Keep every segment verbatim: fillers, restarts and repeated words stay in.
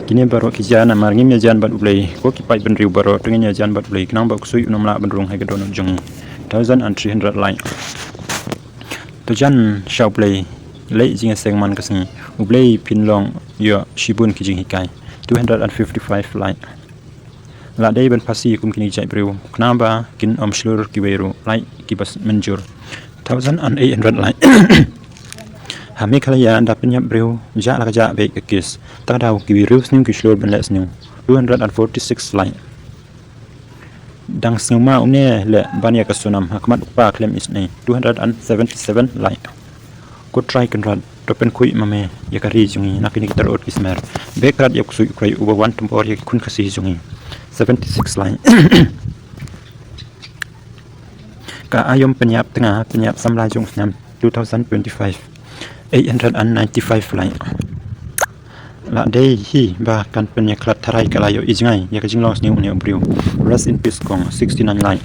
Kine baroh ki jia namar ngim ïajan bad U Blei. Ko ki paidbynriew baroh, to ngin ïajan bad U Blei, khnang ba u ksuid un ym lah ban rung ha ka dohnud jong ngi. Thousand and three hundred like. To jan sha U Blei, leh jingïaseng man ka sngi. U Blei phin long ïoh shibun ki jinghikai. Two hundred and fifty-five like. Lah dei ban phasi kum kine ki jait briew, khnang ba kin ym shlur kiwei ruh, like kiba mynjur. Thousand and eight hundred like. Ha Meghalaya da pynïap briew, jah la ka jah beit ka case. Ta ka daw kiwei ruh sniew ki shlur ban leh sniew. Two hundred and forty-six like. Dang sngewma une leh ban ïa ka Sonam, ha khmat u kpa khlem isynei. Two hundred and seventy-seven like. Ko Trai Kynrad, to pynkhuid ma me ïa ka ri jong ngi na kine ki taroh ki smer. Beh krat ïa u ksuid u krei uba wan tympor ïa ki khun Khasi jong ngi. Seventy-six like. Ka aïom pynïap tnga, pynïap samla jong u snem two thousand twenty-five. Eight hundred and ninety-five like. Lah dei hi ba kan pynïakhlad tharai ka la ïoh i jngai ïa ka jinglong sniew une u briew. Rest in peace kong, sixty-nine like.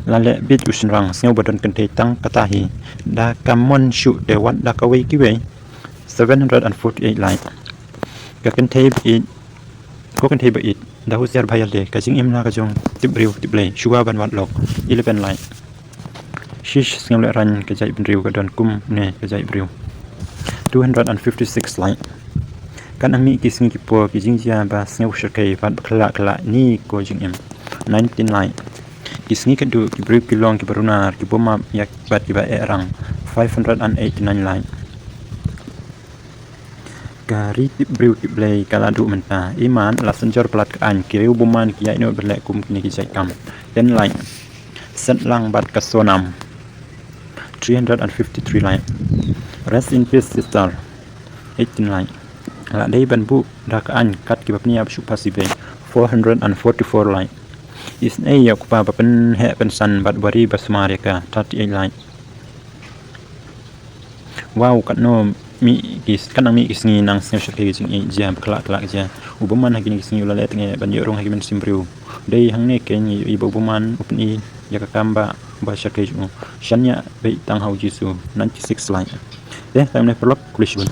La leh bit u shynrang, sngew ba don kynthei tang kata hi. Da ka mon shuh te wat da kawei kiwei. Seven hundred and forty-eight like. Ka kynthei ba ïeit, ko kynthei ba ïeit, da husiar bha ïalade, ka jingim la ka jong tip briew tip Blei, shuwa ban wad lok. Eleven like. Shish, sngewlehraiñ, ka jait bynriew ka don kumne ka jait briew. Two hundred and fifty-six like. Katba nang mih ki sngi ki por, ki jingjia ba sngewshyrkhei bad ba khlak khlak ne ko jingim. Nineteen like. Ki sngi khadduh ki briew ki long kiba runar, ki bym map ïa bad kiba eh rang. Five hundred and eighty-nine like. Ka ri tip briew tip Blei ka la duh mynta. Imat la synjor palat ka aiñ, ki riew bymman ki ïaid noh ban leh kum kine ki jait kam. Ten like. Set lang bad ka Sonam. Three hundred and fifty-three like. Rest in peace sister. Eighteen like. Lah dei ban buh da ka aiñ kat kiba pynïap shuh phasi beit. Four hundred and forty-four like. Isynei ïa u kpa ba pynheh pynsan bad u wari ba sumar ïa ka. Thirty-eight like. Wow, katno mih ki, katba nang mih ki sngi nang sngewshyrkhei ki jingïeit jia, ba khlak khlak jia. U bymman ha kine ki sngi u la leh tang ban ïoh rung ha ki mynsiem briew. Dei hangne kein ïa u bymman u pyni ïa ka kam ba, ba shyrkhei jong u. Shaniah beit tang ha u Jisu. Ninety-six like. Te tang ne paralok, khublei shibun.